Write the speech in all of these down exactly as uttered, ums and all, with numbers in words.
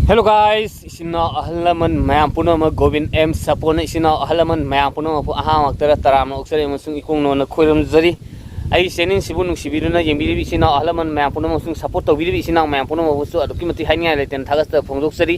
Hello guys, ꯏꯆꯤꯟ ꯏꯅꯥꯎ ꯑꯍꯜ ꯂꯃꯟ ꯃꯌꯥꯝ ꯄꯨꯝꯅꯃꯛ, ꯒꯣꯕꯤꯟ ꯑꯦꯝ ꯁꯄꯣꯔꯠꯅ ꯏꯆꯤꯟ ꯏꯅꯥꯎ ꯑꯍꯜ ꯂꯃꯟ ꯃꯌꯥꯝ ꯄꯨꯝꯅꯃꯛꯄꯨ ꯑꯍꯥꯟꯕ ꯃꯛꯇꯗ ꯇꯔꯥꯝꯅ ꯑꯣꯛꯆꯔꯤ ꯑꯃꯁꯨꯡ ꯏꯀꯣꯡ ꯅꯣꯟꯅ ꯈꯣꯏꯔꯝꯖꯔꯤ꯫ ꯑꯩꯒꯤ ꯆꯦꯅꯦꯜꯁꯤꯕꯨ ꯅꯨꯡꯁꯤꯕꯤꯗꯨꯅ ꯌꯦꯡꯕꯤꯔꯤꯕ ꯏꯆꯤꯟ ꯏꯅꯥꯎ ꯑꯍꯜ ꯂꯃꯟ ꯃꯌꯥꯝ ꯄꯨꯝꯅꯃꯛ ꯑꯃꯁꯨꯡ ꯁꯄꯣꯔꯠ ꯇꯧꯕꯤꯔꯤꯕ ꯏꯆꯤꯟ ꯏꯅꯥꯎ ꯃꯌꯥꯝ ꯄꯨꯝꯅꯃꯛꯄꯨꯁꯨ ꯑꯗꯨꯛꯀꯤ ꯃꯇꯤꯛ ꯍꯥꯏꯅꯤꯡꯉꯥꯏ ꯂꯩꯇꯅ ꯊꯥꯒꯠꯆꯕ ꯐꯣꯡꯗꯣꯛꯆꯔꯤ꯫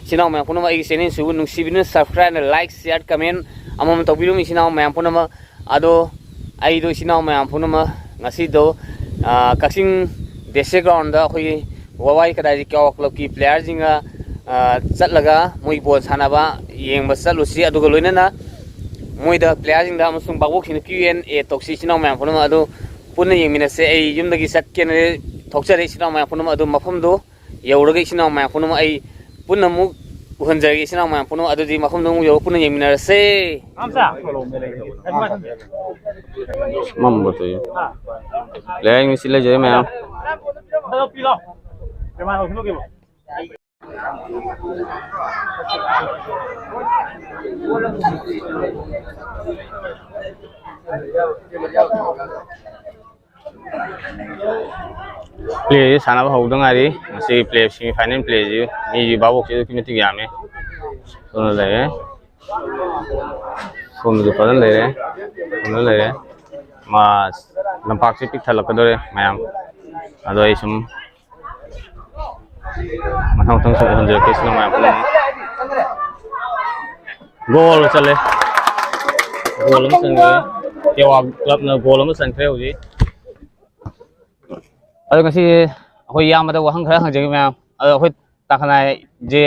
ꯏꯆꯤꯟ ꯏꯅꯥꯎ ꯃꯌꯥꯝ ꯄꯨꯝꯅꯃꯛ ꯑꯩꯒꯤ ꯆꯦꯅꯦꯜꯁꯤꯕꯨ ꯅꯨꯡꯁꯤꯕꯤꯗꯨꯅ subscribe, like, share, comment ꯑꯃꯃꯝ ꯇꯧꯕꯤꯔꯝꯃꯤ ꯏꯆꯤꯟ ꯏꯅꯥꯎ ꯃꯌꯥꯝ ꯄꯨꯝꯅꯃꯛ꯫ ꯑꯗꯣ ꯑꯩꯗꯣ ꯏꯆꯤꯟ ꯏꯅꯥꯎ ꯃꯌꯥꯝ ꯄꯨꯝꯅꯃꯛ ꯉꯁꯤꯗꯣ, ꯑ, ꯀꯛꯆꯤꯡ ꯗꯤꯁꯇ꯭ꯔꯤꯛ ꯒ꯭ꯔꯥꯎꯟꯗ ꯑꯩꯈꯣꯏꯒꯤ ꯋꯥꯋꯥꯏ ꯀꯗꯥꯏꯗꯤ ꯀ꯭ꯌꯥꯋꯥ ꯀ꯭ꯂꯕꯀꯤ ꯄ꯭ꯂꯦꯌꯥꯔꯁꯤꯡꯒ, ꯑ, ꯆꯠꯂꯒ ꯃꯣꯏ ꯕꯣꯜ ꯁꯥꯟꯅꯕ ꯌꯦꯡꯕ ꯆꯠꯂꯨꯁꯤ꯫ ꯑꯗꯨꯒ ꯂꯣꯏꯅꯅ ꯃꯣꯏꯗ ꯄ꯭ꯂꯦꯌꯥꯔꯁꯤꯡꯗ ꯑꯃꯁꯨꯡ ꯚꯥꯕꯣꯛꯁꯤꯡꯗ Q and A ꯇꯧꯁꯤ꯫ ꯏꯆꯤꯟ ꯏꯅꯥꯎ ꯃꯌꯥꯝ ꯄꯨꯝꯅꯃꯛ ꯑꯗꯨ ꯄꯨꯟꯅ ꯌꯦꯡꯃꯤꯟꯅꯁꯦ꯫ ꯑꯩ ꯌꯨꯝꯗꯒꯤ ꯆꯠꯀꯦꯅ ꯊꯣꯛꯆꯔꯦ꯫ ꯏꯆꯤꯟ ꯏꯅꯥꯎ ꯃꯌꯥꯝ ꯄꯨꯝꯅꯃꯛ ꯑꯗꯨ ꯃꯐꯝꯗꯣ ꯌꯧꯔꯒ ꯏꯆꯤꯟ ꯏꯅꯥꯎ ꯃꯌꯥꯝ ꯄꯨꯝꯅꯃꯛ ꯑꯩ ꯄꯨꯟꯅ ꯑꯃꯨꯛ ꯎꯍꯟꯖꯔꯒꯦ꯫ ꯏꯆꯤꯟ ꯏꯅꯥꯎ ꯃꯌꯥꯝ ꯄꯨꯝꯅꯃꯛ ꯑꯗꯨꯗꯤ ꯃꯐꯝꯗ ꯑꯃꯨꯛ ꯌꯧꯔꯒ ꯄꯨꯟꯅ ꯌꯦꯡꯃꯤꯟꯅꯔꯁꯦ꯫ ꯃꯝꯕ ꯇꯧꯏ꯫ ꯂꯩꯔꯤꯛ ꯉꯁꯤ ꯂꯩꯖꯔꯦ ꯃꯌꯥꯝ꯫ ꯄ꯭ꯂꯦꯁꯤ ꯁꯥꯟꯅꯕ ꯍꯧꯗ ꯉꯥꯏꯔꯤ꯫ ꯉꯁꯤꯒꯤ ꯄ꯭ꯂꯦ, ꯁꯤꯃꯤ ꯐꯥꯏꯅꯦꯜ ꯄ꯭ꯂꯦꯁꯤ ꯃꯤꯁꯤ ꯚꯥꯕꯣꯛꯁꯤ ꯑꯗꯨꯛꯀꯤ ꯃꯇꯤꯛ ꯌꯥꯝꯃꯦ꯫ ꯑꯗꯨꯅ ꯂꯩꯔꯦ꯫ ꯁꯣꯝꯗꯁꯨ ꯐꯖꯅ ꯂꯩꯔꯦ꯫ ꯐꯖꯅ ꯂꯩꯔꯦ꯫ ꯃꯥ ꯂꯝꯄꯥꯛꯁꯤ ꯄꯤꯛ ꯊꯜꯂꯛꯀꯗꯧꯔꯦ ꯃꯌꯥꯝ꯫ ꯑꯗꯣ ꯑꯩ ꯁꯨꯝ ꯃꯊꯪ ꯃꯊꯪ ꯁꯨꯝ ꯎꯍꯟꯖꯔꯛꯀꯦ ꯁꯤꯅ ꯃꯌꯥꯝ ꯄꯨꯝꯅꯃꯛ꯫ ꯒꯣꯜ ꯆꯜꯂꯦ꯫ ꯒꯣꯜ ꯑꯃ ꯆꯟꯈ꯭ꯔꯦ꯫ ꯀꯦꯋꯥ ꯀ꯭ꯂꯕꯅ ꯒꯣꯜ ꯑꯃ ꯆꯟꯈ꯭ꯔꯦ ꯍꯧꯖꯤꯛ꯫ ꯑꯗꯣ ꯉꯁꯤ ꯑꯩꯈꯣꯏ ꯏꯌꯥꯝꯕꯗ ꯋꯥꯍꯪ ꯈꯔ ꯍꯪꯖꯒꯦ ꯃꯌꯥꯝ꯫ ꯑꯗꯣ ꯑꯩꯈꯣꯏ ꯇꯥꯈꯅꯥꯏꯁꯦ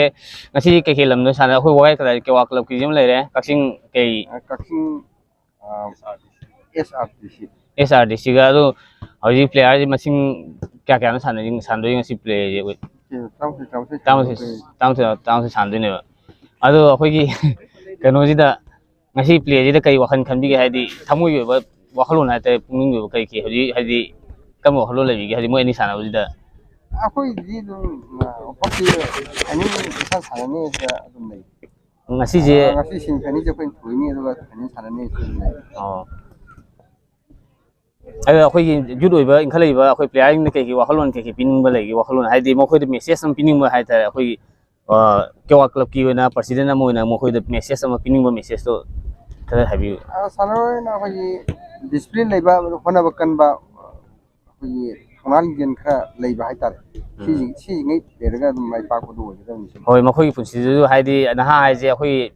ꯉꯁꯤ ꯀꯩꯀꯩ ꯂꯝꯗ ꯁꯥꯟꯅ-, ꯑꯩꯈꯣꯏ ꯋꯥꯍꯩ ꯀꯗꯥꯏ ꯀꯦꯋꯥ ꯀ꯭ꯂꯕꯀꯤꯁꯤ ꯑꯃ ꯂꯩꯔꯦ, ꯀꯛꯆꯤꯡ ꯀꯩ ꯑ, ꯀꯛꯆꯤꯡ, ꯑ, S R D C꯫ S R D C ꯒ꯫ ꯑꯗꯣ ꯍꯧꯖꯤꯛ ꯄ꯭ꯂꯦꯌꯥꯔꯁꯤ ꯃꯁꯤꯡ ꯀꯌꯥ ꯀꯌꯥꯅꯣ ꯁꯥꯟꯅꯔꯤ-, ꯁꯥꯟꯅꯗꯣꯏ ꯉꯁꯤ ꯄ꯭ꯂꯦꯁꯦ ꯑꯩꯈꯣꯏ? ꯇꯔꯥꯃꯥꯊꯣꯏ, ꯇꯔꯥꯃꯥꯊꯣꯏ ꯁꯥꯟꯅꯗꯣꯏꯅꯦ꯫ ꯇꯔꯥꯃꯥꯊꯣꯏ, ꯇꯔꯥꯃꯥꯊꯣꯏ ꯁꯥꯟꯅꯗꯣꯏꯅꯦꯕ꯫ ꯑꯗꯣ ꯑꯩꯈꯣꯏꯒꯤ ꯀꯩꯅꯣꯁꯤꯗ ꯉꯁꯤ ꯄ꯭ꯂꯦꯁꯤꯗ ꯀꯔꯤ ꯋꯥꯈꯜ ꯈꯟꯕꯤꯒꯦ? ꯍꯥꯏꯗꯤ ꯊꯃꯣꯏꯒꯤ ꯑꯣꯏꯕ ꯋꯥꯈꯜꯂꯣꯟ ꯍꯥꯏꯇꯥꯔꯦ, ꯄꯨꯛꯅꯤꯡꯒꯤ ꯑꯣꯏꯕ ꯀꯔꯤ ꯀꯔꯤ ꯍꯧꯖꯤꯛ ꯍꯥꯏꯗꯤ ꯀꯔꯝꯕ ꯋꯥꯈꯜꯂꯣꯟ ꯂꯩꯕꯤꯒꯦ? ꯍꯥꯏꯗꯤ ꯃꯣꯏ ꯑꯅꯤ ꯁꯥꯟꯅꯕꯁꯤꯗ꯫ ꯑꯩꯈꯣꯏꯒꯤꯗꯤ ꯑꯗꯨꯝ, ꯑ, ꯍꯣꯀꯤ ꯑꯅꯤ ꯏꯁꯥ ꯁꯥꯟꯅꯅꯤ ꯍꯥꯏꯗ ꯑꯗꯨꯝ ꯂꯩ꯫ ꯉꯁꯤꯁꯦ ꯑ, ꯉꯁꯤ ꯁꯤꯃꯤ ꯐꯥꯏꯅꯦꯜꯁꯦ ꯑꯩꯈꯣꯏꯅ ꯊꯣꯏꯅꯤ, ꯑꯗꯨꯒ ꯐꯥꯏꯅꯦꯜ ꯁꯥꯟꯅꯅꯤ ꯍꯥꯏꯁꯨ ꯑꯗꯨꯝ ꯂꯩ꯫ ꯑꯣ꯫ ꯑꯗꯣ ꯑꯩꯈꯣꯏꯒꯤ ꯌꯨꯠ ꯑꯣꯏꯕ ꯏꯟꯈꯠꯂꯛꯏꯕ ꯑꯩꯈꯣꯏ ꯄ꯭ꯂꯦꯌꯥꯔꯁꯤꯡꯗ ꯀꯩ ꯀꯩ ꯋꯥꯈꯜꯂꯣꯟ ꯀꯩ ꯀꯩ ꯄꯤꯅꯤꯡꯕ ꯂꯩꯒꯦ? ꯋꯥꯈꯜꯂꯣꯟ ꯍꯥꯏꯗꯤ ꯃꯈꯣꯏꯗ ꯃꯦꯁꯦꯖ ꯑꯃ ꯄꯤꯅꯤꯡꯕ ꯍꯥꯏꯇꯥꯔꯦ, ꯑꯩꯈꯣꯏꯒꯤ ꯑ, ꯀ꯭ꯋꯥ ꯀ꯭ꯂꯕꯀꯤ ꯑꯣꯏꯅ president ꯑꯃ ꯑꯣꯏꯅ ꯃꯈꯣꯏꯗ message ꯑꯃ ꯄꯤꯅꯤꯡꯕ messageꯇꯣ ꯈꯔ ꯍꯥꯏꯕꯤꯌꯨ꯫ ꯑ, ꯁꯥꯟꯅꯔꯣꯏꯅ ꯑꯩꯈꯣꯏꯒꯤ discipline ꯂꯩꯕ, ꯍꯣꯠꯅꯕ ꯀꯟꯕ, ꯑꯩꯈꯣꯏꯒꯤ ꯊꯧꯅꯥ ꯂꯤꯡꯖꯦꯜ ꯈꯔ ꯂꯩꯕ ꯍꯥꯏꯇꯥꯔꯦ꯫ ꯎꯝ꯫ ꯁꯤꯁꯤꯡ-, ꯁꯤꯁꯤꯡꯉꯩ ꯂꯩꯔꯒ ꯑꯗꯨꯝ ꯃꯥꯏ ꯄꯥꯛꯄꯗꯣ ꯑꯣꯏꯒꯗꯕꯅꯤ ꯁꯤꯅꯤ꯫ ꯍꯣꯏ, ꯃꯈꯣꯏꯒꯤ ꯄꯨꯟꯁꯤꯗꯁꯨ ꯍꯥꯏꯗꯤ ꯅꯍꯥ ꯍꯥꯏꯁꯦ ꯑꯩꯈꯣꯏꯒꯤ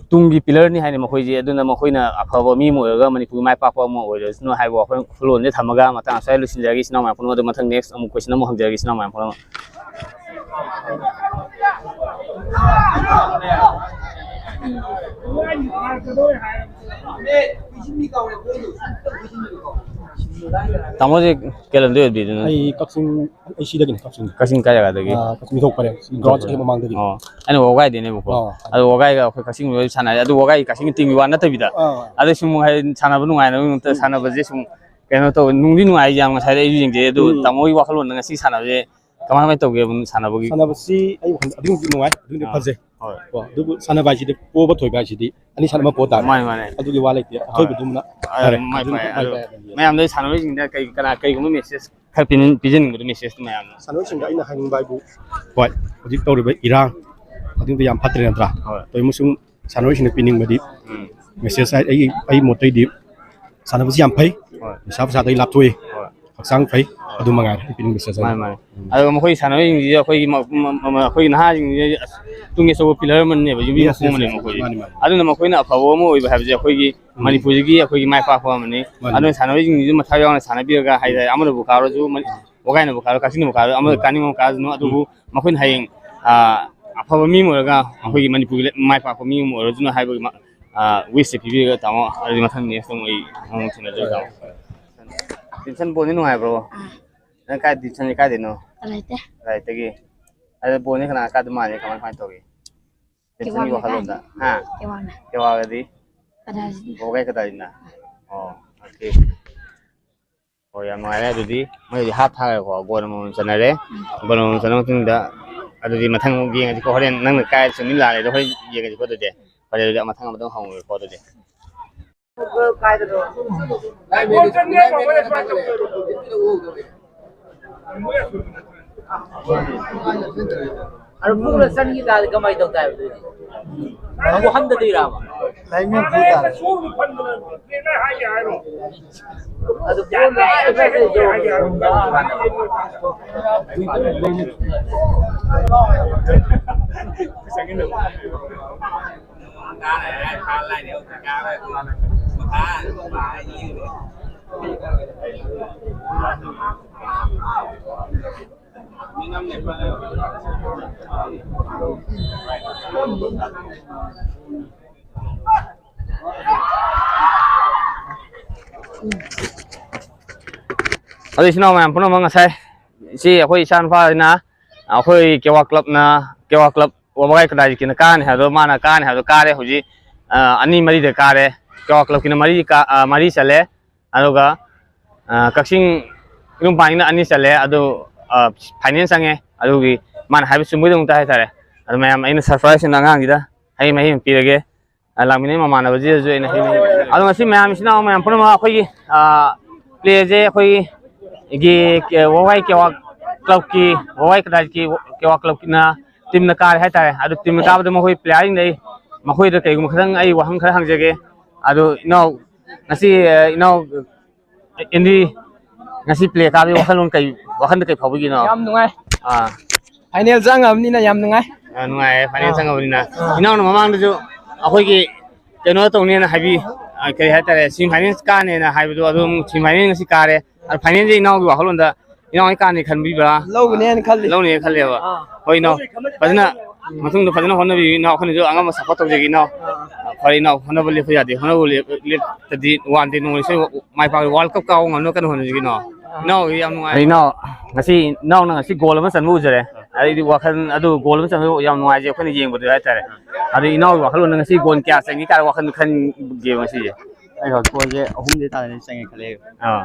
ꯇꯨꯡꯒꯤ pillarꯅꯤ ꯍꯥꯏꯅ ꯃꯈꯣꯏꯁꯦ, ꯑꯗꯨꯅ ꯃꯈꯣꯏꯅ ꯑꯐꯕ ꯃꯤ ꯑꯃ ꯑꯣꯏꯔꯒ ꯃꯅꯤꯄꯨꯔꯒꯤ ꯃꯥꯏ ꯄꯥꯛꯄ ꯑꯃ ꯑꯣꯏꯔꯁꯅꯨ ꯍꯥꯏꯕ ꯋꯥꯈꯜ-, ꯋꯥꯈꯜꯂꯣꯟꯁꯦ ꯊꯝꯃꯒ ꯃꯇꯥꯡ ꯑꯁ꯭ꯋꯥꯏꯗ ꯂꯣꯏꯁꯤꯟꯖꯔꯒꯦ ꯏꯆꯤꯟ ꯏꯅꯥꯎ ꯃꯌꯥꯝ ꯄꯨꯝꯅꯃꯛ꯫ ꯑꯗꯨ ꯃꯊꯪ next ꯑꯃꯨꯛ question ꯑꯃꯨꯛ ꯍꯪꯖꯔꯒꯦ ꯏꯆꯤꯟ ꯏꯅꯥꯎ ꯃꯌꯥꯝ ꯄꯨꯝꯅꯃꯛ꯫ ꯇꯥꯃꯣꯁꯦ ꯀꯩ ꯂꯝꯗꯩ ꯑꯣꯏꯕꯤꯗꯣꯏꯅꯣ? ꯑꯩ ꯀꯛꯆꯤꯡ, ꯑꯩ ꯁꯤꯗꯒꯤꯅꯤ, ꯀꯛꯆꯤꯡ꯫ ꯀꯛꯆꯤꯡ ꯀꯥꯏ ꯖꯒꯥꯗꯒꯤ? ꯑꯥ, ꯀꯛꯆꯤꯡ ꯅꯤꯡꯊꯧ ꯄꯔꯦꯡ, ground ꯆꯠꯈꯤꯕ ꯃꯃꯥꯡꯗꯒꯤ꯫ ꯑꯣ, ꯑꯩꯅ ꯋꯥꯕꯒꯥꯏꯗꯩꯅꯦꯕꯀꯣ꯫ ꯑꯣ꯫ ꯑꯗꯣ ꯋꯥꯕꯒꯥꯏꯒ ꯑꯩꯈꯣꯏ ꯀꯛꯆꯤꯡ ꯂꯣꯏ ꯁꯥꯟꯅꯔꯦ꯫ ꯑꯗꯨ ꯋꯥꯕꯒꯥꯏꯒꯤ ꯀꯛꯆꯤꯡ teamꯒꯤ ꯋꯥ ꯅꯠꯇꯕꯤꯗ, ꯑꯥ꯫ ꯑꯗ ꯁꯨꯝ ꯍꯥꯏꯗꯤ ꯁꯥꯟꯅꯕ ꯅꯨꯡꯉꯥꯏꯅꯕꯒꯤ ꯃꯑꯣꯡꯗ ꯎꯝ꯫ ꯁꯥꯟꯅꯕꯁꯦ ꯁꯨꯝ ꯀꯩꯅꯣ ꯇꯧꯋꯦ, ꯅꯨꯡꯗꯤ ꯅꯨꯡꯉꯥꯏ ꯌꯥꯝ꯫ ꯉꯁꯥꯏꯗ ꯑꯩꯁꯨ ꯌꯦꯡꯖꯩ꯫ ꯑꯗꯨ ꯎꯝ꯫ ꯇꯥꯃꯣꯒꯤ ꯋꯥꯈꯜꯂꯣꯟꯗ ꯉꯁꯤ ꯁꯥꯟꯅꯕꯁꯦ ꯀꯃꯥꯏ ꯀꯃꯥꯏꯅ ꯇꯧꯒꯦ ꯁꯥꯟꯅꯕꯒꯤ? ꯁꯥꯟꯅꯕꯁꯤ ꯑꯩ ꯋꯥꯈꯜꯗ ꯑꯗꯨꯛꯀꯤ ꯃꯇꯤꯛ ꯅꯨꯡꯉꯥꯏ, ꯑꯗꯨꯛꯀꯤ ꯃꯇꯤꯛ ꯑꯥ꯫ ꯐꯖꯩ꯫ ꯍꯣꯏ꯫ ꯀꯣ, ꯑꯗꯨꯕꯨ ꯁꯥꯟꯅꯕ ꯍꯥꯏꯁꯤꯗꯤ ꯄꯣꯕ ꯊꯣꯏꯕ ꯍꯥꯏꯁꯤꯗꯤ ꯑꯅꯤ ꯁꯥꯟꯅ ꯑꯃ ꯄꯣ ꯇꯥꯔꯦ꯫ ꯃꯥꯅꯤ, ꯃꯥꯅꯤ꯫ ꯑꯗꯨꯒꯤ ꯋꯥ ꯂꯩꯇꯦ꯫ ꯍꯣꯏ꯫ ꯑꯊꯣꯏꯕꯗꯨꯃꯅ ꯑꯥ, ꯐꯔꯦ꯫ ꯃꯥꯏ ꯑꯗꯨꯅ ꯄꯥꯛꯑꯦ꯫ ꯃꯥꯏ ꯑꯗꯨ ꯄꯥꯛꯑꯦ ꯑꯗꯨꯅ꯫ ꯃꯌꯥꯝꯗ ꯁꯥꯟꯅꯔꯣꯏꯁꯤꯡꯗ ꯀꯩ, ꯀꯅꯥ, ꯀꯩꯒꯨꯝꯕ message ꯈꯔ ꯄꯤꯅꯤꯡ-, ꯄꯤꯖꯅꯤꯡꯕꯗꯣ messageꯇꯣ ꯃꯌꯥꯝꯅ? ꯁꯥꯟꯅꯔꯣꯏꯁꯤꯡꯗ ꯑꯩꯅ ꯍꯥꯏꯅꯤꯡꯕ ꯍꯥꯏꯕꯨ, ꯍꯣꯏ, ꯍꯧꯖꯤꯛ ꯇꯧꯔꯤꯕ ꯏꯔꯥꯡ ꯑꯗꯨꯗꯤ ꯌꯥꯝ ꯐꯠꯇ꯭ꯔꯦ ꯅꯠꯇ꯭ꯔꯥ? ꯍꯣꯏ꯫ ꯇꯧꯔꯤꯕ ꯁꯨꯝ ꯁꯥꯟꯅꯔꯣꯏꯁꯤꯡꯅ ꯄꯤꯅꯤꯡꯕꯗꯤ ꯎꯝ꯫ message ꯍꯥꯏ-, ꯑꯩ, ꯑꯩ ꯃꯣꯠꯇꯩꯗꯤ ꯁꯥꯟꯅꯕꯁꯤ ꯌꯥꯝ ꯐꯩ꯫ ꯍꯣꯏ꯫ ꯅꯤꯁꯥ ꯄꯨꯁꯥꯗꯒꯤ ꯂꯥꯞꯊꯣꯛꯏ꯫ ꯍꯣꯏ꯫ ꯍꯛꯆꯥꯡ ꯐꯩ꯫ ꯑꯗꯨ ꯃꯉꯥꯏꯔꯦ ꯑꯩ ꯄꯤꯅꯤꯡꯕ message ꯍꯥꯏꯕꯨ꯫ ꯃꯥꯅꯤ, ꯃꯥꯅꯤ꯫ ꯎꯝ꯫ ꯑꯗꯨꯒ ꯃꯈꯣꯏꯒꯤ ꯁꯥꯟꯅꯔꯣꯏꯁꯤꯡꯁꯤꯁꯨ ꯑꯩꯈꯣꯏꯒꯤ ꯃ-, ꯃ-, ꯃ-, ꯑꯩꯈꯣꯏꯒꯤ ꯅꯍꯥꯁꯤꯡꯁꯤꯁꯨ ꯑꯁ ꯇꯨꯡꯒꯤ ꯑꯆꯧꯕ pillar ꯑꯃꯅꯦꯕ, ꯌꯨꯝꯕꯤ yes, yes, ꯃꯈꯣꯡ ꯑꯃꯅꯦꯕ yes꯫ ꯃꯈꯣꯏꯁꯦ꯫ ꯃꯥꯅꯤ, ꯃꯥꯅꯤ꯫ ꯑꯗꯨꯅ ꯃꯈꯣꯏꯅ ꯑꯐꯕ ꯑꯃ ꯑꯣꯏꯕ ꯍꯥꯏꯕꯁꯦ ꯑꯩꯈꯣꯏꯒꯤ ꯎꯝ꯫ ꯃꯅꯤꯄꯨꯔꯁꯤꯒꯤ ꯑꯩꯈꯣꯏꯒꯤ ꯃꯥꯏ ꯄꯥꯛꯄ ꯑꯃꯅꯤ꯫ ꯃꯥꯅꯤ꯫ ꯑꯗꯨꯅ ꯁꯥꯟꯅꯔꯣꯏꯁꯤꯡꯁꯤꯁꯨ ꯃꯊ꯭ꯋꯥꯏ ꯌꯥꯎꯅ ꯁꯥꯟꯅꯕꯤꯔꯒ ꯍꯥꯏꯇꯥꯔꯦ, ꯑꯃꯅꯕꯨ ꯀꯥꯔꯁꯨ ꯃꯅꯤ-, ꯋꯥꯒꯥꯏꯅꯕꯨ ꯀꯥꯔꯣ, ꯀꯛꯆꯤꯡꯅꯕꯨ ꯀꯥꯔꯣ, ꯑꯃ ꯎꯝ꯫ ꯀꯥꯅꯤꯡꯕ ꯑꯃ ꯀꯥꯔꯁꯅꯨ, ꯑꯗꯨꯕꯨ ꯎꯝ꯫ ꯃꯈꯣꯏꯅ ꯍꯌꯦꯡ, ꯑꯥ, ꯑꯐꯕ ꯃꯤ ꯑꯃ ꯑꯣꯏꯔꯒ ꯎꯝ꯫ ꯑꯩꯈꯣꯏꯒꯤ ꯃꯅꯤꯄꯨꯔꯒꯤ ꯃꯥꯏ ꯄꯥꯛꯄ ꯃꯤ ꯑꯃ ꯑꯣꯏꯔꯁꯅꯨ ꯍꯥꯏꯕꯒꯤ ꯃ-, ꯑꯥ, wishꯁꯦ ꯄꯤꯕꯤꯔꯒ ꯇꯥꯃꯣ, ꯑꯗꯨꯗꯤ ꯃꯊꯪ next ꯑꯃꯨꯛ ꯑꯩ ꯑꯃꯨꯛ ꯊꯦꯡꯅꯖꯔꯒꯦ ꯇꯥꯃꯣ꯫ ꯍꯣꯏ, ꯍꯣꯏ꯫ Division ballꯗꯤ ꯅꯨꯡꯉꯥꯏꯕ꯭ꯔꯣ? ꯑꯥ꯫ ꯅꯪ ꯀꯥꯏ divisionꯗꯤ ꯀꯥꯏꯗꯩꯅꯣ? ꯀꯗꯥꯏꯗꯩ? ꯀꯗꯥꯏꯗꯒꯤ? ꯑꯗ ballꯗꯤ ꯀꯅꯥ ꯀꯥꯗꯧ ꯃꯥꯜꯂꯤ? ꯀꯃꯥꯏ, ꯀꯃꯥꯏ ꯇꯧꯒꯦ? Divisionꯒꯤ ꯇꯦꯋꯥꯡꯅ ꯋꯥꯈꯜꯂꯣꯟꯗ꯫ ꯀꯥꯅꯤ꯫ ꯍꯥ? ꯇꯦꯋꯥꯡꯅ꯫ ꯇꯦꯋꯥꯒꯗꯤ? ꯀꯗꯥꯏꯗꯒꯤ? ꯕꯣꯒꯥꯏ ꯀꯗꯥꯏꯗꯅ? ꯑꯣ, okay꯫ ꯑꯣ, ꯌꯥꯝ ꯅꯨꯡꯉꯥꯏꯔꯦ꯫ ꯑꯗꯨꯗꯤ ꯃꯣꯏꯗꯤ half ꯊꯥꯈ꯭ꯔꯦꯀꯣ, goal ꯑꯃꯃꯝ ꯆꯟꯅꯔꯦ꯫ ꯎꯝ꯫ Goal ꯑꯃꯃꯝ ꯆꯟꯅ ꯃꯇꯨꯡꯗ ꯑꯗꯨꯗꯤ ꯃꯊꯪ ꯑꯃꯨꯛ ꯌꯦꯡꯉꯁꯤꯀꯣ꯫ ꯍꯣꯔꯦꯟ ꯅꯪꯅ ꯀꯥꯏ ꯆꯨꯝꯃꯤ ꯂꯥꯜꯂꯦꯗꯣ ꯍꯣꯔꯦꯟ ꯌꯦꯡꯉꯁꯤꯀꯣ ꯑꯗꯨꯗꯤ꯫ ꯐꯔꯦ, ꯑꯗꯨꯗꯤ ꯃꯊꯪ ꯑꯃꯗ ꯍꯪꯉꯨꯔꯦꯀꯣ ꯑꯗꯨꯗꯤ꯫ ꯑꯗꯨ ꯄꯨꯡꯗ ꯆꯟꯈꯤ ꯇꯥꯔꯗꯤ ꯀꯃꯥꯏꯅ ꯇꯧ ꯇꯥꯏ ꯑꯗꯨꯗꯤ? ꯑꯃꯨꯛ ꯍꯟꯊꯗꯣꯏꯔꯕ? ꯂꯥꯏꯃꯦꯟ ꯐꯨ ꯇꯥꯔꯦ꯫ ꯑꯗꯨ ꯄꯨꯡꯗ ꯑꯗꯨ ꯏꯆꯤꯟ ꯏꯅꯥꯎ ꯃꯌꯥꯝ ꯄꯨꯝꯅꯃꯛ, ꯉꯁꯥꯏ ꯏꯆꯦ, ꯑꯩꯈꯣꯏ ꯏꯆꯥ ꯅꯨꯄꯥꯁꯤꯅ ꯑꯩꯈꯣꯏ ꯀꯦꯋꯥ ꯀ꯭ꯂꯕꯅ, ꯀꯦꯋꯥ ꯀ꯭ꯂꯕ ꯋꯥꯕꯒꯥꯏ ꯀꯗꯥꯏꯒꯤꯅ ꯀꯥꯅꯤ ꯍꯥꯏꯕꯗꯣ, ꯃꯥꯅ ꯀꯥꯅꯤ ꯍꯥꯏꯕꯗꯣ ꯀꯥꯔꯦ꯫ ꯍꯧꯖꯤꯛ ꯑ, ꯑꯅꯤ ꯃꯔꯤꯗ ꯀꯥꯔꯦ꯫ ꯀꯦꯋꯥ ꯀ꯭ꯂꯕꯀꯤꯅ ꯃꯔꯤ ꯀꯥ-, ꯑ, ꯃꯔꯤ ꯆꯜꯂꯦ꯫ ꯑꯗꯨꯒ ꯑ, ꯀꯛꯆꯤꯡ ꯏꯔꯨꯝꯄꯥꯡꯒꯤꯅ ꯑꯅꯤ ꯆꯜꯂꯦ꯫ ꯑꯗꯨ ꯑ, ꯐꯥꯏꯅꯦꯜ ꯆꯪꯉꯦ꯫ ꯑꯗꯨꯒꯤ ꯃꯥꯅ ꯍꯥꯏꯕ ꯆꯨꯝꯕꯒꯤꯗꯃꯛꯇ ꯍꯥꯏꯇꯥꯔꯦ꯫ ꯑꯗꯨ ꯃꯌꯥꯝ, ꯑꯩꯅ ꯁꯔꯄ꯭ꯔꯥꯏꯖ ꯑꯣꯏꯅ ꯑꯉꯥꯡꯁꯤꯗ ꯍꯩ ꯃꯍꯤ ꯑꯃ ꯄꯤꯔꯒꯦ꯫ ꯑ, ꯂꯥꯛꯃꯤꯟꯅꯩ ꯃꯃꯥꯟꯅꯕꯁꯤꯗꯁꯨ ꯑꯩꯅ ꯍꯩ ꯃꯍꯤ꯫ ꯑꯗꯣ ꯉꯁꯤ ꯃꯌꯥꯝ, ꯏꯆꯤꯟ ꯏꯅꯥꯎ ꯃꯌꯥꯝ ꯄꯨꯝꯅꯃꯛ ꯑꯩꯈꯣꯏꯒꯤ, ꯑ, ꯄ꯭ꯂꯦꯁꯦ ꯑꯩꯈꯣꯏꯒꯤ ꯒꯤ-, ꯀꯦ-, ꯋꯥꯕꯒꯥꯏ ꯀꯦꯋꯥ ꯀ꯭ꯂꯕꯀꯤ, ꯋꯥꯕꯒꯥꯏ ꯀꯗꯥꯏꯒꯤ ꯀꯦꯋꯥ ꯀ꯭ꯂꯕꯀꯤꯅ ꯇꯤꯝꯅ ꯀꯥꯔꯦ ꯍꯥꯏꯇꯥꯔꯦ꯫ ꯑꯗꯨ ꯇꯤꯝꯅ ꯀꯥꯕꯗ ꯃꯈꯣꯏ ꯄ꯭ꯂꯦꯌꯥꯔꯁꯤꯡ ꯂꯩ, ꯃꯈꯣꯏꯗ ꯀꯩꯒꯨꯝꯕ ꯈꯤꯇꯪ ꯑꯩ ꯋꯥꯍꯪ ꯈꯔ ꯍꯪꯖꯒꯦ꯫ ꯑꯗꯨ ꯏꯅꯥꯎ, ꯉꯁꯤ, ꯑ, ꯏꯅꯥꯎ ꯑꯦꯟꯗꯤ, ꯉꯁꯤ ꯄ꯭ꯂꯦ ꯀꯥꯕꯒꯤ ꯋꯥꯈꯜꯂꯣꯟ ꯀꯩ, ꯋꯥꯈꯜꯗ ꯀꯩ ꯐꯥꯎꯕꯤꯒꯤꯅꯣ? ꯌꯥꯝ ꯅꯨꯡꯉꯥꯏ꯫ ꯑꯥ꯫ ꯐꯥꯏꯅꯦꯜ ꯆꯪꯉꯕꯅꯤꯅ ꯌꯥꯝ ꯅꯨꯡꯉꯥꯏ꯫ ꯑꯥ, ꯅꯨꯡꯉꯥꯏꯌꯦ, ꯐꯥꯏꯅꯦꯜ ꯑꯥ꯫ ꯆꯪꯉꯕꯅꯤꯅ꯫ ꯑꯥ꯫ ꯏꯅꯥꯎꯅ ꯃꯃꯥꯡꯗꯁꯨ ꯑꯩꯈꯣꯏꯒꯤ ꯀꯩꯅꯣ ꯇꯧꯅꯦꯅ ꯍꯥꯏꯕꯤ, ꯑꯥ, ꯀꯔꯤ ꯍꯥꯏꯇꯥꯔꯦ, ꯁꯤꯃꯤ ꯐꯥꯏꯅꯦꯜ ꯀꯥꯅꯦꯅ ꯍꯥꯏꯕꯗꯣ, ꯑꯗꯨꯝ ꯁꯤꯃꯤ ꯐꯥꯏꯅꯦꯜ ꯉꯁꯤ ꯀꯥꯔꯦ꯫ ꯑꯗꯣ ꯐꯥꯏꯅꯦꯜꯁꯦ ꯏꯅꯥꯎꯒꯤ ꯋꯥꯈꯜꯂꯣꯟꯗ ꯏꯅꯥꯎ ꯍꯣꯏ ꯀꯥꯅꯤ ꯈꯟꯕꯤꯕ꯭ꯔꯥ? ꯂꯧꯒꯅꯦꯅ ꯈꯜꯂꯤ꯫ ꯂꯧꯅꯦꯅ ꯈꯜꯂꯦꯕ꯫ ꯑꯥ꯫ ꯍꯣꯏ ꯏꯅꯥꯎ, ꯐꯖꯅ ꯃꯇꯨꯡꯗ ꯐꯖꯅ ꯍꯣꯠꯅꯕꯤꯌꯨ ꯏꯅꯥꯎ, ꯑꯩꯈꯣꯏꯅꯁꯨ ꯑꯉꯝꯕ ꯁꯞꯄꯣꯔꯠ ꯇꯧꯖꯒꯦ ꯏꯅꯥꯎ꯫ ꯑꯥ꯫ ꯐꯔꯦ ꯏꯅꯥꯎ, ꯍꯣꯠꯅꯕ ꯂꯦꯞꯄ ꯌꯥꯗꯦ, ꯍꯣꯠꯅꯕ ꯂꯦꯞ-, ꯂꯦꯞꯇꯗꯤ ꯋꯥꯟ ꯗꯦ ꯅꯣꯡꯃ ꯁꯣꯏ ꯃꯥꯏ ꯄꯥꯛꯄ ꯋꯥꯔꯜ ꯀꯞ ꯀꯥꯎꯕ ꯉꯝꯅꯕ ꯀꯟꯅ ꯍꯣꯠꯅꯖꯒꯦ ꯏꯅꯥꯎ꯫ ꯑꯥ꯫ ꯏꯅꯥꯎ ꯌꯥꯝ ꯅꯨꯡꯉꯥꯏ꯫ ꯏꯅꯥꯎ, ꯉꯁꯤ ꯏꯅꯥꯎꯅ ꯉꯁꯤ ꯒꯣꯜ ꯑꯃ ꯆꯟꯕ ꯎꯖꯔꯦ꯫ ꯑꯥ꯫ ꯑꯩꯗꯤ ꯋꯥꯈꯜ ꯑꯗꯨ ꯒꯣꯜ ꯑꯃ ꯆꯟꯕ ꯌꯥꯝ ꯅꯨꯡꯉꯥꯏꯖꯩ ꯑꯩꯈꯣꯏꯅ ꯌꯦꯡꯕꯗ ꯍꯥꯏꯇꯥꯔꯦ꯫ ꯑꯥ꯫ ꯑꯗꯨ ꯏꯅꯥꯎꯒꯤ ꯋꯥꯈꯜꯂꯣꯟꯗ ꯉꯁꯤ ꯒꯣꯜ ꯀꯌꯥ ꯆꯟꯒꯦ ꯀꯥꯏꯅ ꯋꯥꯈꯜ ꯈꯟꯒꯦꯕ ꯉꯁꯤꯁꯦ? ꯑꯩ ꯒꯣꯜꯁꯦ ꯑꯍꯨꯝꯗꯤ ꯇꯥꯗꯅ ꯆꯪꯉꯦ ꯈꯜꯂꯦ꯫ ꯑꯥ꯫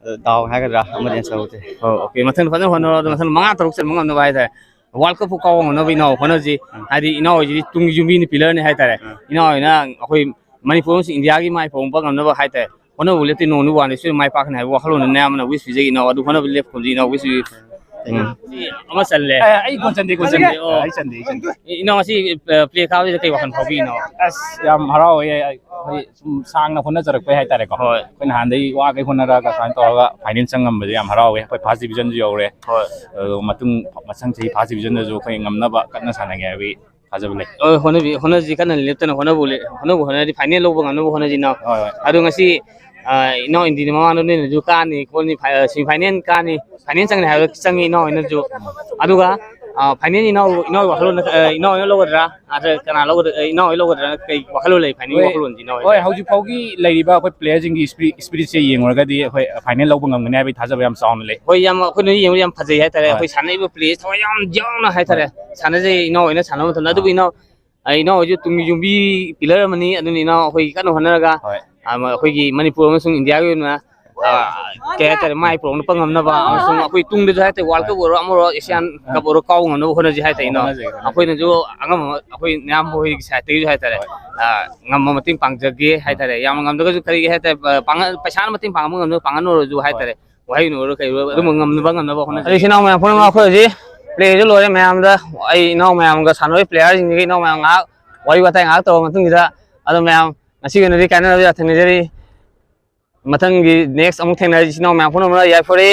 ꯑꯗꯣ ꯗꯥꯎ ꯍꯥꯏꯒꯗ꯭ꯔꯥ, ꯑꯃꯗꯤ ꯆꯪꯍꯧꯗꯦ꯫ ꯑꯣ, ꯑꯣꯀꯦ꯫ ꯃꯊꯪ ꯐꯖꯅ ꯍꯣꯠꯅꯔꯣ꯫ ꯑꯗꯣ ꯃꯊꯪ ꯃꯉꯥ ꯇꯔꯨꯛ ꯆꯟꯕ ꯉꯝꯅꯕ ꯍꯥꯏꯇꯥꯔꯦ꯫ ꯋꯥꯔꯜ ꯀꯞꯄꯨ ꯀꯥꯎꯕ ꯉꯝꯅꯕ ꯏꯅꯥꯎ ꯍꯣꯠꯅꯁꯤ꯫ ꯎꯝ꯫ ꯍꯥꯏꯗꯤ ꯏꯅꯥꯎ ꯍꯣꯏꯁꯤꯗꯤ ꯇꯨꯡꯒꯤ ꯌꯨꯝꯕꯤꯅꯤ, ꯄꯤꯂꯔꯅꯤ ꯍꯥꯏꯇꯥꯔꯦ꯫ ꯎꯝ꯫ ꯏꯅꯥꯎ ꯍꯣꯏꯅ ꯑꯩꯈꯣꯏ ꯃꯅꯤꯄꯨꯔ ꯑꯃꯁꯨꯡ ꯏꯟꯗꯤꯌꯥꯒꯤ ꯃꯥꯏ ꯄꯥꯛꯄ ꯉꯝꯅꯕ ꯍꯥꯏꯇꯥꯔꯦ꯫ ꯍꯣꯠꯅꯕꯕꯨ ꯂꯦꯞꯇꯦ, ꯅꯣꯡꯃꯗꯤ ꯋꯥꯟ ꯗꯦ ꯁꯣꯏꯗꯅ ꯃꯥꯏ ꯄꯥꯛꯀꯅꯤ ꯍꯥꯏꯕ ꯋꯥꯈꯜꯂꯣꯟꯗꯨꯅ ꯑꯌꯥꯝꯕꯅ ꯋꯤꯁ ꯄꯤꯖꯒꯦ ꯏꯅꯥꯎ꯫ ꯑꯗꯨ ꯍꯣꯠꯅꯕ ꯂꯦꯞꯀꯨꯝꯁꯤ ꯏꯅꯥꯎ, ꯋꯤꯁ ꯄꯤꯖꯒꯦ꯫ ꯎꯝ꯫ ꯑꯃ ꯆꯜꯂꯦ꯫ ꯑꯦ, ꯑꯩ ꯒꯣꯜ ꯆꯟꯗꯦ, ꯒꯣꯜ ꯆꯟꯗꯦ꯫ ꯑꯣ꯫ ꯑꯩ ꯆꯟꯗꯦ, ꯑꯩ ꯆꯟꯗꯦ꯫ ꯏ-, ꯏꯅꯥꯎ ꯉꯁꯤ, ꯑ, ꯄ꯭ꯂꯦ ꯀꯥꯕꯁꯤꯗ ꯀꯩ ꯋꯥꯈꯜ ꯐꯥꯎꯕꯤꯔꯤꯅꯣ? ꯑꯁ, ꯌꯥꯝ ꯍꯔꯥꯎꯋꯦ꯫ ꯑꯩꯈꯣꯏ ꯁꯨꯝ ꯁꯥꯡꯅ ꯍꯣꯠꯅꯖꯔꯛꯄꯩ ꯍꯥꯏꯇꯥꯔꯦꯀꯣ꯫ ꯍꯣꯏ꯫ ꯑꯩꯈꯣꯏ ꯅꯍꯥꯟꯗꯩ ꯋꯥꯈꯩ ꯍꯣꯠꯅꯔꯒ ꯁꯨꯃꯥꯏꯅ ꯇꯧꯔꯒ ꯐꯥꯏꯅꯦꯜ ꯆꯪꯉꯝꯕꯁꯦ ꯌꯥꯝ ꯍꯔꯥꯎꯋꯦ꯫ ꯑꯩꯈꯣꯏ ꯐꯥꯔꯁ ꯗꯤꯕꯤꯖꯟꯁꯨ ꯌꯧꯔꯦ꯫ ꯍꯣꯏ꯫ ꯑꯗꯣ ꯃꯇꯨꯡ ꯃꯊꯪ ꯆꯍꯤ ꯐꯥꯔꯁ ꯗꯤꯕꯤꯖꯟꯗꯁꯨ ꯑꯩꯈꯣꯏ ꯉꯝꯅꯕ ꯀꯟꯅ ꯁꯥꯟꯅꯒꯦ ꯍꯥꯏꯕꯒꯤ ꯊꯥꯖꯕ ꯂꯩ꯫ ꯍꯣꯏ, ꯍꯣꯠꯅꯕꯤ-, ꯍꯣꯠꯅꯁꯤ, ꯀꯟꯅ ꯂꯦꯞꯇꯅ ꯍꯣꯠꯅꯕꯨ ꯂꯦ-, ꯍꯣꯠꯅꯕꯨ ꯍꯣꯠꯅꯔꯗꯤ ꯐꯥꯏꯅꯦꯜ ꯂꯧꯕ ꯉꯝꯅꯕ ꯍꯣꯠꯅꯁꯤ, ꯏꯅꯥꯎ꯫ ꯍꯣꯏ, ꯍꯣꯏ꯫ ꯑꯗꯣ ꯉꯁꯤ, ꯑ, ꯏꯅꯥꯎ ꯏꯟꯗꯤꯅ ꯃꯃꯥꯡꯗ ꯅꯣꯏꯅꯁꯨ ꯀꯥꯅꯤ ꯈꯣꯠꯅꯤ, ꯐꯥꯏ-, ꯑ, ꯁꯦꯃꯤ ꯐꯥꯏꯅꯦꯜ ꯀꯥꯅꯤ, ꯐꯥꯏꯅꯦꯜ ꯆꯪꯅꯤ ꯍꯥꯏꯕ ꯆꯪꯉꯤ ꯏꯅꯥꯎ ꯍꯣꯏꯅꯁꯨ꯫ ꯑꯗꯨꯒ, ꯑ, ꯐꯥꯏꯅꯦꯜ ꯏꯅꯥꯎ, ꯏꯅꯥꯎꯒꯤ ꯋꯥꯈꯜꯂꯣꯟꯗ, ꯑ, ꯏꯅꯥꯎ ꯍꯣꯏꯅ ꯂꯧꯒꯗ꯭ꯔꯥ? ꯅꯠꯇ꯭ꯔꯒ ꯀꯅꯥ ꯂꯧꯒꯗ꯭ꯔꯥ? ꯑ, ꯏꯅꯥꯎ ꯍꯣꯏ ꯂꯧꯒꯗ꯭ꯔꯥ? ꯀꯩ ꯋꯥꯈꯜꯂꯣꯟ ꯂꯩ ꯐꯥꯏꯅꯦꯜꯒꯤ ꯍꯣꯏ, ꯋꯥꯈꯜꯂꯣꯟꯁꯤ ꯏꯅꯥꯎ ꯍꯣꯏ, ꯍꯣꯏ, ꯍꯧꯖꯤꯛ ꯐꯥꯎꯒꯤ ꯂꯩꯔꯤꯕ ꯑꯩꯈꯣꯏ ꯄ꯭ꯂꯦꯌꯔꯁꯤꯡꯒꯤ ꯏꯁꯄꯤꯔꯤꯠ, ꯏꯁꯄꯤꯔꯤꯠꯁꯦ ꯌꯦꯡꯉꯨꯔꯒꯗꯤ ꯑꯩꯈꯣꯏ ꯐꯥꯏꯅꯦꯜ ꯂꯧꯕ ꯉꯝꯒꯅꯤ ꯍꯥꯏꯕꯒꯤ ꯊꯥꯖꯕ ꯌꯥꯝ ꯆꯥꯎꯅ ꯂꯩ꯫ ꯍꯣꯏ, ꯌꯥꯝ, ꯑꯩꯈꯣꯏꯅ ꯌꯦꯡꯕꯗ ꯌꯥꯝ ꯐꯖꯩ ꯍꯥꯏꯇꯥꯔꯦ꯫ ꯍꯣꯏ꯫ ꯑꯩꯈꯣꯏ ꯁꯥꯟꯅꯔꯤꯕ ꯄ꯭ꯂꯦꯁꯦ ꯊꯋꯥꯏ ꯌꯥꯝ ꯌꯥꯎꯅ ꯍꯥꯏꯇꯥꯔꯦ꯫ ꯍꯣꯏ꯫ ꯁꯥꯟꯅꯖꯩ ꯏꯅꯥꯎ ꯍꯣꯏꯅ ꯁꯥꯟꯅꯕ ꯃꯇꯝꯗ꯫ ꯑꯗꯨꯕꯨ ꯑꯥ꯫ ꯏꯅꯥꯎ, ꯑ, ꯏꯅꯥꯎ ꯍꯣꯏꯁꯨ ꯇꯨꯡꯒꯤ ꯌꯨꯝꯕꯤ ꯄꯤꯂꯔ ꯑꯃꯅꯤ꯫ ꯑꯗꯨꯅ ꯏꯅꯥꯎ ꯑꯩꯈꯣꯏ ꯀꯟꯅ ꯍꯣꯠꯅꯔꯒ, ꯍꯣꯏ꯫ ꯑ, ꯑꯩꯈꯣꯏꯒꯤ ꯃꯅꯤꯄꯨꯔ ꯑꯃꯁꯨꯡ ꯏꯟꯗꯤꯌꯥꯒꯤ ꯑꯣꯏꯅ, ꯑ, ꯀꯩ ꯍꯥꯏꯇꯥꯔꯦ, ꯃꯥꯏ ꯄꯨꯔꯛꯅꯕ ꯉꯝꯅꯕ ꯑꯃꯁꯨꯡ ꯑꯩꯈꯣꯏ ꯇꯨꯡꯗꯁꯨ ꯍꯥꯏꯇꯥꯔꯦ, ꯋꯥꯔꯜ ꯀꯞ ꯑꯣꯏꯔꯣ, ꯑꯃ ꯑꯣꯏꯔꯣ, ꯑꯦꯁꯤꯌꯥꯟ ꯑꯥ꯫ ꯀꯞ ꯑꯣꯏꯔꯣ, ꯀꯥꯎꯕ ꯉꯝꯅꯕ ꯍꯣꯠꯅꯁꯤ ꯍꯥꯏꯇꯥꯔꯦ ꯏꯅꯥꯎ꯫ ꯍꯣꯠꯅꯖꯒꯦ, ꯍꯣꯠꯅꯖꯒꯦ꯫ ꯑꯩꯈꯣꯏꯅꯁꯨ ꯑꯉꯝꯕ, ꯑꯩꯈꯣꯏ ꯅꯌꯥꯝꯕ ꯍꯣꯏꯒꯤ ꯁꯥꯏꯠꯇꯒꯤꯁꯨ ꯍꯥꯏꯇꯥꯔꯦ, ꯍꯣꯏ꯫ ꯑ, ꯉꯝꯕ ꯃꯇꯦꯡ ꯄꯥꯡꯖꯒꯦ ꯍꯥꯏꯇꯥꯔꯦ꯫ ꯌꯥꯝꯅ ꯉꯝꯗ꯭ꯔꯒꯁꯨ ꯀꯔꯤꯒꯤ ꯍꯥꯏꯇꯥꯔꯦ, ꯑ, ꯄꯥꯡꯒꯜ, ꯄꯩꯁꯥꯅ ꯃꯇꯦꯡ ꯄꯥꯡꯕ ꯉꯝꯗꯕ ꯄꯥꯡꯒꯜ ꯑꯣꯏꯔꯁꯨ ꯍꯣꯏ꯫ ꯍꯥꯏꯇꯥꯔꯦ꯫ ꯋꯥꯍꯩꯅ ꯑꯣꯏꯔꯣ ꯀꯩ ꯑꯣꯏꯔꯣ ꯑꯗꯨꯝꯕ ꯉꯝꯅꯕ ꯉꯝꯅꯕ ꯍꯣꯠꯅꯖꯒꯦ꯫ ꯑꯗꯨ ꯏꯆꯤꯟ ꯏꯅꯥꯎ ꯃꯌꯥꯝ ꯄꯨꯝꯅꯃꯛ ꯑꯩꯈꯣꯏ ꯍꯧꯖꯤꯛ ꯄ꯭ꯂꯦꯁꯨ ꯂꯣꯏꯔꯦ꯫ ꯃꯌꯥꯝꯗ ꯑꯩ ꯏꯅꯥꯎ ꯃꯌꯥꯝꯒ ꯁꯥꯟꯅꯔꯣꯏ ꯄ꯭ꯂꯦꯌꯥꯔꯁꯤꯡꯁꯤꯒ ꯏꯅꯥꯎ ꯃꯌꯥꯝ ꯉꯥꯏꯍꯥꯛ ꯋꯥꯔꯤ ꯋꯥꯇꯥꯏ ꯉꯥꯏꯍꯥꯛ ꯇꯧꯔꯕ ꯃꯇꯨꯡꯁꯤꯗ ꯑꯗꯨꯝ ꯃꯌꯥꯝ ꯉꯁꯤꯒꯤ ꯑꯣꯏꯅꯗꯤ ꯀꯥꯏꯅꯔꯕ ꯌꯥꯊꯪ ꯅꯤꯖꯔꯤ꯫ ꯃꯊꯪꯒꯤ ꯅꯦꯛꯁ ꯑꯃꯨꯛ ꯊꯦꯡꯅꯔꯁꯤ ꯏꯆꯤꯟ ꯏꯅꯥꯎ ꯃꯌꯥꯝ ꯄꯨꯝꯅꯃꯛ ꯌꯥꯏꯐꯔꯦ꯫